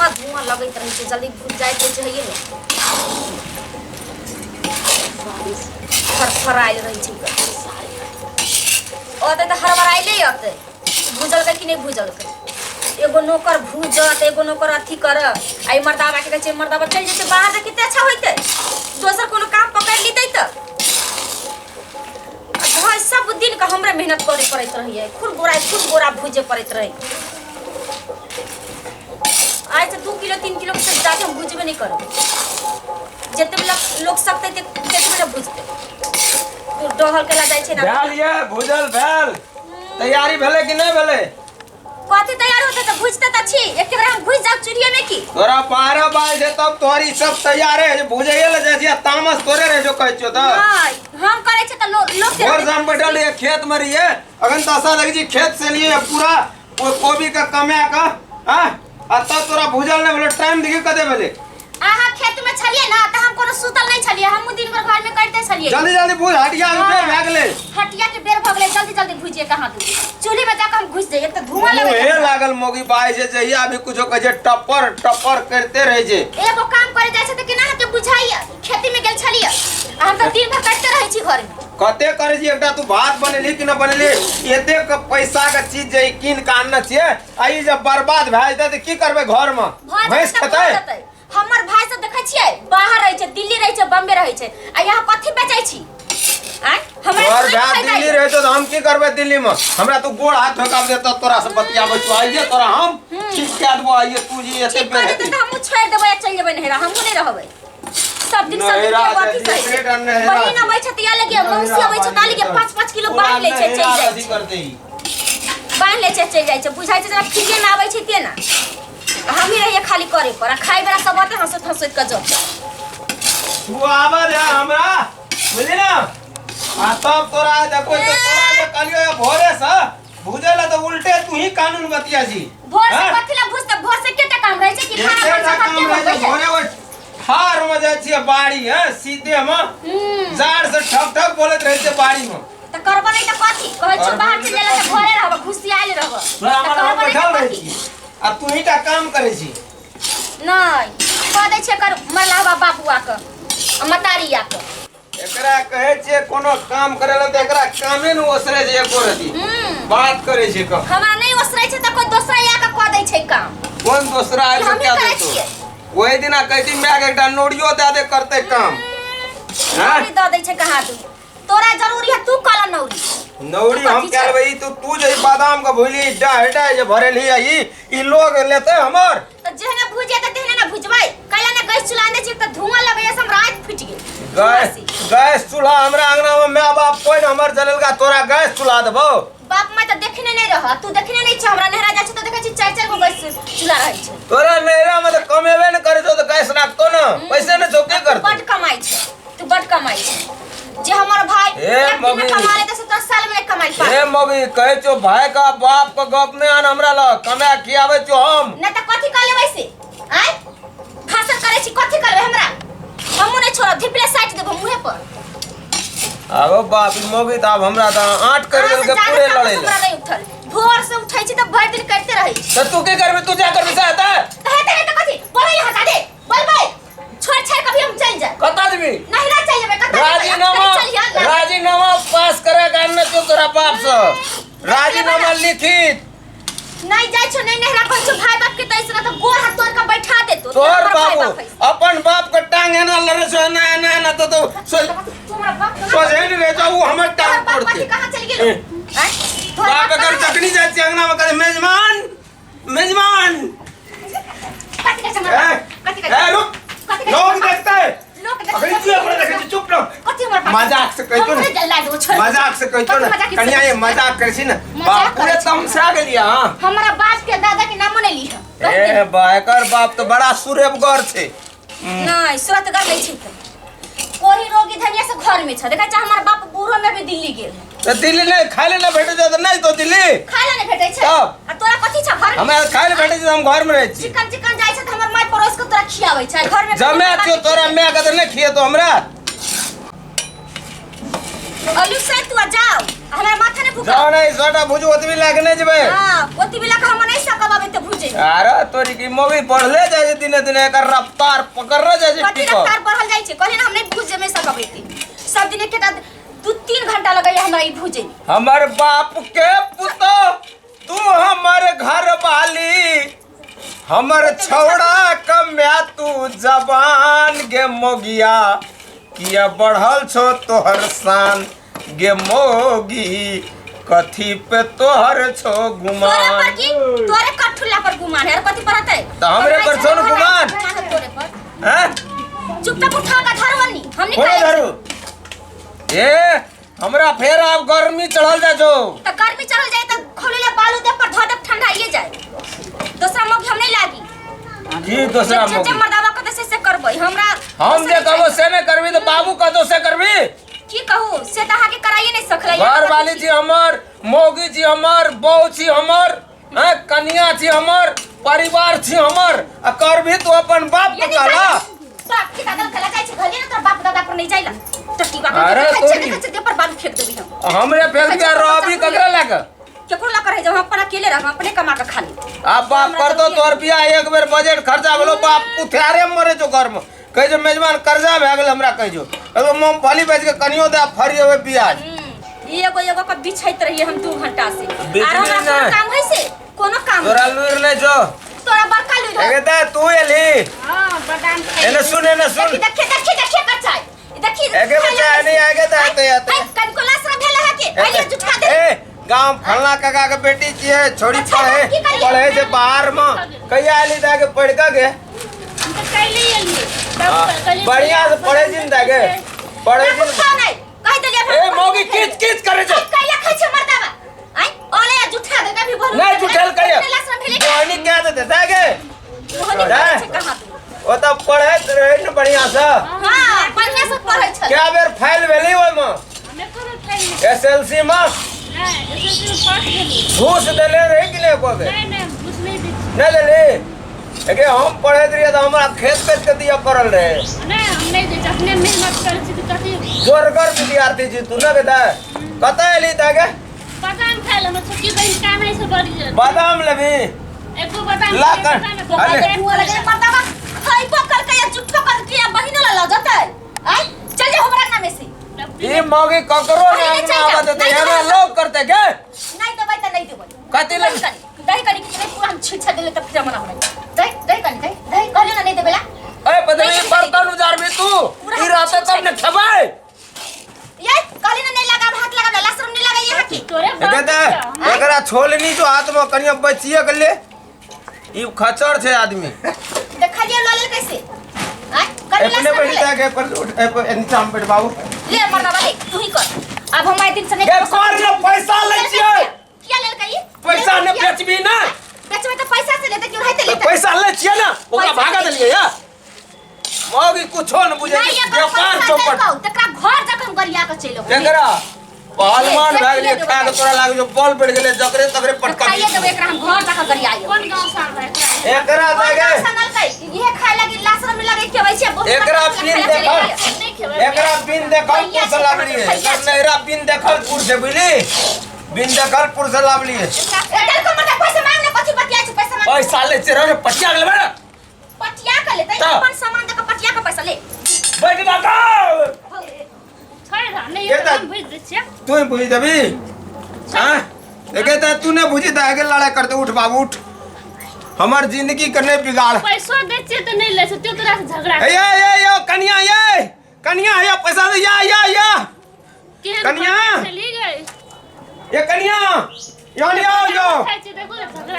धुआं धुआं लगैत रहै छै, जल्दी भुज जाइत रहै छै। हैये ने बारिश फरफरायल रहै छै अतै तऽ हड़बड़ाइले अतै, भुजलकै कि नहि भुजलकै। एगो नौकर भूजत, एगो नौकर अथी कर। आ ई मर्दाबा के कहै छै, मर्दाबा चलि जेतै बाहर तऽ कते अच्छा होइतै, दोसर कोनो काम पकड़ि लितै तऽ। आ सब दिन के हमरे मेहनत करे पड़ैत रहैए, खूब बोरा खूब बोरा भूजे पड़ैत रहै। आइ से 2 किलो 3 किलो से ज्यादा हम भुजबे नहीं करब। जते लोग सकते तेतबे ने भुजते। तू डहल केला जाइ छै ना। भेल ये भूजल भेल? तैयारी भेलै कि नहि भेलै? कथी तैयार होते? तऽ भुजते तऽ छी। एक बेर हम घुसि जाउ चूल्हे में की? तोरा 12 बाज छै तब तोहर ई सब तैयारे है जे भूजैये ले जाइ छी आ तामस तोरे रहे जो कहै छियौ तऽ। नहि, हम करै छियै तऽ लोक लोक के भोर से हम बैठल रहियै, खेत में रहियै। अखन तऽ आशा लगै छी खेत से लिए पूरा ओ कोबी के कमा के हाँ आ तब तोरा भूजल नहि भेलो। टाइम देखी कते भेलै। अहाँ खेत में छलियै ना तऽ हम कोनो सुतल नहि छलियै। हमहूँ दिन भर घर में करिते छलियै। जल्दी जल्दी भूज, हटिया के बेर भए गेलै। हटिया के बेर भऽ गेलै, जल्दी जल्दी भुजिए। कहाँ तू चूल्ही में जाकर हम घुस जाइए तऽ धुआं लगै मुँहे लागल मोगी बाई जे जहिया भी कुछो कहै छै टपर टपर करते रहै छै। एगो काम करे जाइ छै तऽ केना अहाँके बुझाइए? खेती में गेल छलियै आ हम तऽ दिन भर करिते रहै छी घर में। कते करै छी? एकटा तू भात बनेली कि न बनेली? एतेक पैसा के चीज जे ई कीन के आनने छियै आ ई जब बर्बाद भए जेतै तऽ की करबै घर में? भऽ जेतै भैंस तऽ खेतै? भऽ जेतै। हमर भाई सब देखै छियै बाहर रहै छै, दिल्ली रहै छै, बम्बे रहै छै आ यहाँ कथी बेचै छी? आँय, हमरा तोहर कोन भाय फायदा दिल्ली यऽ? रहै छौ तऽ हम की करबै दिल्ली में? हमरा तू गोड़ हाथ ठोका दे तऽ तोरा से बतियाबै छौ। आइये तोरा हम ठीक कए देबो। आइये तू जी एते ठीक कर बेर देतै तऽ हमहूँ छोड़ि देबै आ चलि जेबै नैहरा। हमहूँ नहि रहबै। सब दिन सब दिन नैहरा के अथी जे सही जेकरे डर नैहरा बहिन छै। अबै छै तऽ लगे, मौसी अबै छै तऽ लगे, 5-5 किलो बान्हि लै छै, चलि जाइ छै। करते ही बान्हि लै छै, चलि जाइ छै। बुझाइ छै जेना फ्रीए मे आबै छै तेना। आ हमही रहियै खाली करे पर आ खाय बला सब अतै हँसैत हँसैत कऽ जतै। तू आबऽ दे हमरा, बुझली ना? आ तब तोरा देखो तो तोरा जे कहलियो ये भोरे से भूजे ला तऽ उल्टे तू ही कानून बतिया छी। भोर से हैं? कथी ला भुजतै? भोर से केटा काम रहै छै कि खाना एकेटा बनै छै? काम कते रहै छै। बनबै छै? भोरे ओहि ठार में जाइ छियै बाड़ी है सीधे में जाड़ से ठक ठक बोलैत रहै छै बाड़ी में। तऽ करबो नहि तऽ कथी कहै छौ? करबो बाहर नहि चलि तऽ जाइ तऽ कथी? घरे रहब, घुसियायल रहब। तोरा तऽ हमर हम करबो नहि बैठल तऽ रहै कथी? छी आ तू ही टा काम करै छी। नहि कऽ दै छै एकर मरलाहबा बाबुआ के आ मतारिया के। एकरा कहै छियै कोनो काम करे ला तऽ एकरा कामे ने ओसरे छै एको रति। बात करै छै कऽ। हमरा नहि ओसरै छै तऽ कोइ दोसरा आ कऽ कऽ दै छै काम। कोन दोसरा आबि हमही कऽ करै देतौ? छियै। ओहि दिना कहती माय के एकटा नोरियो दए दे, करतै काम। हैं? नौरी दऽ दै छै कहाँ तू? तोरा जरूरी है, तू कल नौरी। नौरी हम कथी कए छै? लेबै ई? तू तू जे ई बादाम के भुली डाह डाह जे भरेलही आ ई ई लोग लेतै हमर? तऽ जेहने भुजे तऽ तेहने ने भुजबै। कैला ने गैस चूल्हा आनै छी तऽ धुआं लगैया से हमरा आँखि फुटि गेल। गैस गैस चूल्हा हमरा अंगना में माय बाप कोइ ने हमर जलेलका, तोरा गैस चूल्हा देबौ? बाप माय तऽ देखने नहि रह, तू देखने नहि छ। हमरा नहरा जाइ छै तऽ देखै छी चारि चारि गो गैस चूल्हा रहै छै। तोरा नैहरा में तऽ कमेबे ने करै छौ तऽ गैस राखतो ने? पैसे ने छौ, की करतौ? बड कमाइ छै तू, बड कमाइ छै। जे हमर भाई ए, एक दिन में मम्मी। कमा लेतै से तोरा साल में नहीं कमाइ हे पाबै। मम्मी, कहै छौ भाय का बाप का गप नहि आन हमरा लग। कमा खियाबै छौ हम। नहि तऽ कथी कर लेबै से? आँय, भाषण करै छी। कथी करबै हमरा? हमहूँ नहि छोड़ब, धिपले साटि देबो मुँहे पर। आगो बाप, ई मौगी तऽ आब हमरा तऽ आँट कर अहाँ से देलकै जादा पूरे तामस लड़ै हमरा लए। नहि उठल। भोर से उठै छी तऽ भरि दिन करिते रहै छी। तऽ तू की करबी? तू जा करबी से हेतै? तऽ हेतै नहि तऽ कथी? बोलै यहाँ जादे बोलबै, छोड़ छाड़ कभी हम चलि जाए। कतऽ जेबी? नहिरा चलि जेबै, कतऽ जेबै? राजीनामा चलिहे। राजीनामा पास करे के आनने छौ तोरा बाप से राजीनामा लिखित। नहीं जाइ छौ, नहीं नहिरा कहै छौ भाई बाप के तऽ ऐसे तऽ गोड़ हाथ तोड़ के बैठा देतो। तोहर बाबू अपन बाप के टांग एना लड़े छौ, एना एना एना तो तो तू हमरा बाप के सोझे नहीं रहे छौ, उ हमर तोहर टांग बाप तोड़ते। कथी कहाँ चलि गेलो? आँय? तोहर बाप एकर कहाँ है? जखनी जाइ छियै अंगना में कहै मेजमान मेजमान। कथी कहै छै हमर बाप? कथी कहै ए छै? रुक। कथी कहै छै लोग हमर बाप? देखते। लोक देखतै। अखन तू अपने देखै छी, चुप रह। कथी हमर बाप? मजाक से कहितो हम ने। नहि जल्ला देबो, छोड़। मजाक से कहितो कथी ने। मजाक से? कनिया, ये मजाक करै छी ने। मजाक बाप पूरे करै छी। तमसा गेलियै अहाँ। हमरा बाप के दादा के नामो नहि लीह। ए बा, एकर बाप तऽ बड़ा सुरेबगर छै। नहीं, सुरतगर नहीं छै तऽ कोई रोगी धनिया से घर में छ। देखै छ, हमर बाप बूढ़ो में भी दिल्ली गेल है। तऽ दिल्ली नहि खाय ले नहि भेटै छै तऽ नहि तो दिल्ली। खाय ला नहीं भेटै छै? तब? आ तोरा कथी छ घर में? हमरा खाय ले भेटै छै तऽ हम घर में रहै छी। चिकन चिकन जाइ छै तऽ हमर माय परोस के तोरा खियाबै छै घर में। जमे छियौ तोरा माय के तऽ नहि खियेतौ हमरा। आलू से तू आ जाओ, हमरा माथा नहीं फूका। जाओ ने, सोटा भुजू ओतबी लए के नहि जेबै। हां, ओती बिला के हम नहीं सकब आब एते भुजे। भूजे। अरे तोरी की मोगी बढ़ले जाय छै दिने दिने, एकर रफ्तार पकड़ले जाय छै। कथी पिकअप। रफ्तार बढ़ल जाइ छै? कहले ना हम नहीं भूजे में सकबै ती। सब दिन एकेटा 2-3 घंटा लगैया हमरा ई भूजे में। हमर बाप के पुतो तू हमर घर वाली, हमर छौड़ा कम्या तू जबान गे मोगिया, किया बढ़ल छो तोहर शान गे मोगी, कथी पे तोहर छो तोरे पर गुमान। की तोरे कठुल्ला पर गुमान है और कथी पर हतै? त हमरे पर छौ ने गुमान। गुमान है तोरे पर। हैं? चुपचाप उठा के धरू अन्नी, हमनी कोना खाइ धरू? ए हमरा फेर आब गर्मी चढ़ल जाय छौ। त गर्मी चढ़ल जाय त खोले बालू दे पर धऽ दे, ठंडा ये जाय। दोसरा मौकी हम नहीं लागी। की दोसरा जे- जे मौकी? मर्दावा कहतै से करबै हमरा। हम जे दोसर कहबो नहीं से नहीं करबी त बाबू कहतो से करबी। की कहू से त अहाँके कराइए नहीं सकलै। घर वाली छी हमर, मौगी छी हमर, बहू छी हमर, हैं, कनिया छी हमर, परिवार छी हमर, आ करबी तू अपन बाप के यदि कहला। बाप के दादा कला जाइ छै घरे ना, तोरा बाप दादा पर नहीं जाइला तो की बाप अरे के तोरी। देखै छै, देह पर बालू फेंक देबै हम। हमरे फेंक दिया, रहबी ककरा लए? केकरो ला करे जब हम अपन अकेले रहब, अपने कमा के खा ली। आब बाप कर दो तोहर बियाह, एक बेर बजट खर्चा भेलो, बाप कुथारे मरे छौ घर में, कहै छौ मेजबान कर्जा भए गेल हमरा, कहै छौ एगो मूंगफली बेच के कनियो दे फरी होबे बियाह। ई एगो एगो के बिछैत रहिए हम 2 घंटा से। बिछबी आर हमरा कोनो नहि। काम है से कोनो काम तोरा लुरि नहि छौ। तोरा बड़का लुरि हौ। एगे तऽ तू एलही। हां, बादाम खाइ। एने सुन, एने सुन। देखी देखी देखी देखी कर चाय देखी। एगे बच्चा एने आगे तऽ एते एते। कनिको लासरा भेल है के आइए जुठा दे। ए गांव फलना काका के बेटी छियै, छोड़ी अच्छा, पढ़े की करियै? पढ़े छै बाहर में, कहिया एली दागे पढ़ के गे? हम तऽ कैले एलियै। तब हाँ, कहलियै बढ़िया से पढ़े छी ने दागे, पढ़े छी ने। खाओ नहीं कहि देलियै। ए मौगी किच किच करे छै। कैला खाइ छै मर्दावा? आइ ओले जुठा दे कभी बोलू। नहीं जुठेल कहिया लासरा भेले के बहनी क्या देते दागे? मोहनी करै छै कहाँ तू? ओ तऽ पढ़ैत रहै ने बढ़िया से। हां, बढ़िया से पढ़ै छल। क्या बेर फाइल भेली ओहिमे? हमे कोनो फाइल नहि। एसएलसी में नहि, एसएलसी में पास भेली। घूस देले रहे कि नहीं एको बेर? नहि नहि, घूस नहि दै छी। नहीं देली? एके हम पढ़ैत रहियै तऽ हमरा खेत बेच के दिअ पड़ल रहे। नहि, हम नहि दै छी, अपने मेहनत करै छी तऽ कथी। जोरगर विद्यार्थी छी तू न बेटा। कतऽ एली ताके? बादाम खाइ लए, हमर छोटकी बहिन कानै छै बड़ी। बादाम लेबी? एको बादाम ला खाइ, कर। पता नहि, अरे। बादाम मुँह लगे मर्दावा खइबो करके या जुठो करके या बहिनो ला लऽ जतै। आइ चल जा हमरा नामे से। ई मौगी ककरो अरे नहीं नहीं चाहिए। आवा देते, नहीं एना देबै। लोग करते के? नहीं देबै तऽ नहीं देबै। कथी लग- दही कनी, दही कनी कि पूरा हम छीछा देले तऽ फिर मना होबै। दही दही कनी, दही दही कहलियो ना नहीं देबै ला। ए पता नहीं नहीं देबै। बर्तन उजारबी तू, पूरा ई रहते तब ने खेबै। ये कहली ना नहीं लगाब, हाथ लगाब ला, शर्म नहीं लगे यहाँ की। तोरे बाप एके तऽ के एकरा छोलनी जो हाथ में कनिया बचिए गेलै, ई खचर छै आदमी। देखलिए लऽ लेल कैसे? आइ कनी अपने लाशरम बैठ भेलै। जाके पर उठ, ए पर नीचा में बैठ बाबू। ले मर्दावा ले, तू ही कर। अब हम आइ दिन से नहीं के कर ले, पैसा लै छियै। किया लेलकै ई? पैसा ने किया? बेचबी ना। बेचबै तऽ पैसा से लेतै, क्यों रहतै तऽ लेतै। पैसा लै छियै ना, ओकरा पैसा भागा लै देलियै या। मौगी कुछो न बुझै नहीं छै, अगर व्यापार पैसा चौपट। देलकौ, तकरा घर जाके हम गरिया के चलि अबै। केकरा? पहलवान ले, भए गेलियै, देबै। खा के तोरा लागै छौ बल पड़ि गेलै, जकरे तकरे पटका। खाइए देबै एकरा हम घर जाके गरियाइयो। कोन गाँव से आनबै एकरा? एकरा कोन दे गाँव से आनलकै? इहे खाय लागी लाशरम में लगे खेबै छै, बहुत एकरा बड़का बिन खाय ला चलि देखल। गेलै। नहि खेबै। एकरा बिन देखलपुर भैया से छै, लाबलियै। भैया छै। नैरा बिन देखलपुर से बुझली, बिन देखलपुर से लाबलियै। ए, देलकौ मर्दा, पैसा मांग ने, कथी बतियाइ छै, पैसा मांग। पैसा लै छियै रे, पटिया गेलै बे। पटिया के लेतै, तऽ। अपन सामान दऽ के पटिया के पैसा ले। बैठ जा छोड़ि दह, नहि के हम भुजि दै छियै। तू ही बुझि देबी? हाँ देखे तऽ तू नहि बुझी तऽ आगे लड़ाई करते। उठ बाबू उठ, हमर जिंदगी के नहीं बिगाड़। पैसो दै छियै तऽ नहि लै छै, त्यो तोरा से झगड़ा। ए ये ये कनिया, ये कनिया, ये पैसा दे, या या या। केहन कनिया। चली गई ये कनिया, यो यो यो। खाइ छियै, देखो ने झगड़ा।